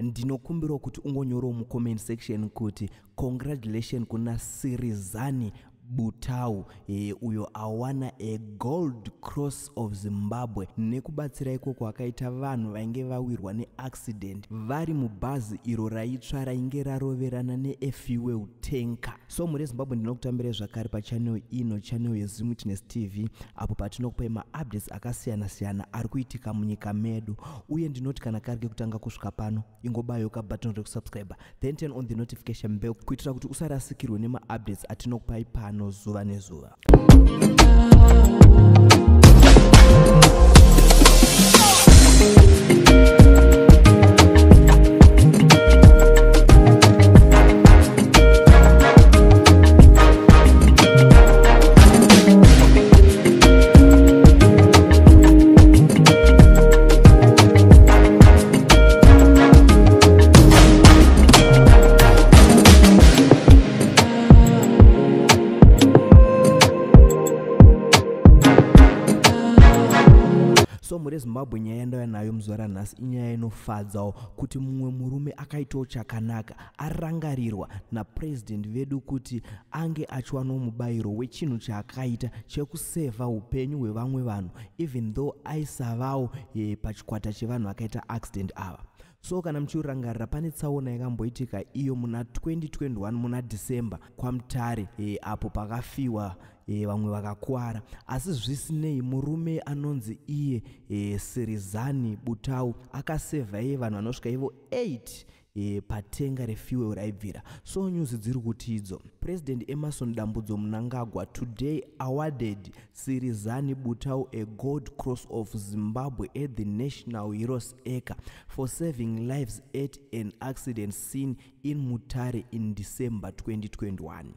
Ndinokumbirawo kuti ungonyorawo mucomment section kuti congratulation kuna Sirizani Butau uyo awana a Gold Cross of Zimbabwe nekubatsira ikoko akaita vanhu vainge vawirwa neaccident vari mubhazi iro raitsva rainge raroverana nefuel tanker. So mhuri yeZimbabwe, ndinokutambirai zvakare pachannel ino, channel yeZimwitness TV, apo patinokupai maupdates akasiyana-siyana ari kuitika munyika medu. Uye ndinoti kana kari kekutanga kusvika pano, ingobayo kabutton rekusubscribe, then turn on the notification bell kuitira kuti usarasikirwe nemaupdates atinokupai pano zuva nezuva. So mhuri yeZimbabwe, nyaya yandauya nayo muzuva ranhasi inyaya inofadzawo kuti mumwe murume akaitawo chakanaka arangarirwa napurezidendi vedu kuti ange achiwanawo mubayiro wechinhu chaakaita chekusevha upenyu hwevamwe vanhu, even though aisavawo pachikwata chevanhu vakaita accident ava. So kana muchirangarira, pane tsaona yakamboitika iyo muna 2021 muna December kwaMutare, apo pakafiwa, vamwe vakakwara. Asi zvisinei, murume anonzi iye Sirizani Butau akasevha iye vanhu vanosvika ivo 8 patenga refuel raibvira. So news dziri kuti idzo President Emmerson Dambudzo Mnangagwa today awarded Sirizani Butau a Gold Cross of Zimbabwe at the National Heroes Acre for saving lives at an accident scene in Mutare in December 2021.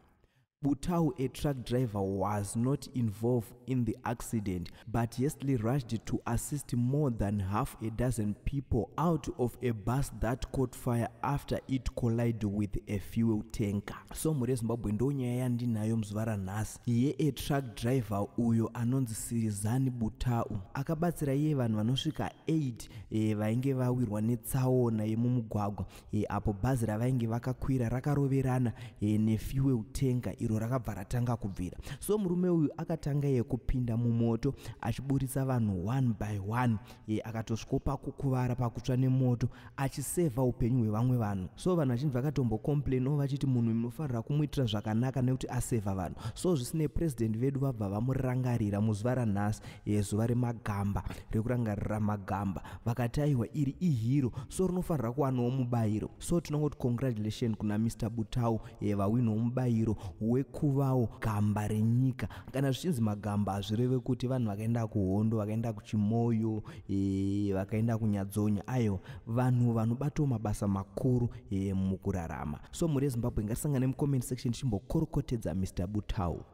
Butau, a truck driver, was not involved in the accident but hastily rushed to assist more than half a dozen people out of a bus that caught fire after it collided with a fuel tanker. So mhuri yeZimbabwe, ndo nyaya yandinayo muzuva ranhasi yetruck driver uyo anonzi Sirizani Butau, akabatsira iye vanhu vanosvika 8 vainge vawirwa netsaona yemumugwagwa, apo bhazi ravainge vakakwira rakaroverana nefuel tanker iro rakabva ratanga kubvira. So murume uyu akatanga yekupinda mumoto achiburitsa vanhu one by one, akatosvikopa kukuvara pakutsva nemoto achisevha upenyu hwevamwe vanhu. So vanhu vazhinji vakatombocomplainawo vachiti munhu munofanira kumuitira zvakanaka nekuti asevha vanhu. So zvisinei, purezidendi vedu vabva vamurangarira muzuva ranhasi, zuva remagamba, rekurangarira magamba. Vakati aiwa, iri ihero, so rinofanira kuwanawo mubayiro. So tinongoti congratulation kuna Mr Butau, vawinawo mubayiro wekuvawo gamba renyika. Kana zvichinzi magamba, hazvireve kuti vanhu vakaenda kuhondo, vakaenda kuchimoyo, vakaenda kunyadzonya. Aiwa, vanhu vanobatawo mabasa makuru mukurarama. So mhuri yeZimbabwe, ngatisangane mucomment section tichimbokorokotedza Mr Butau.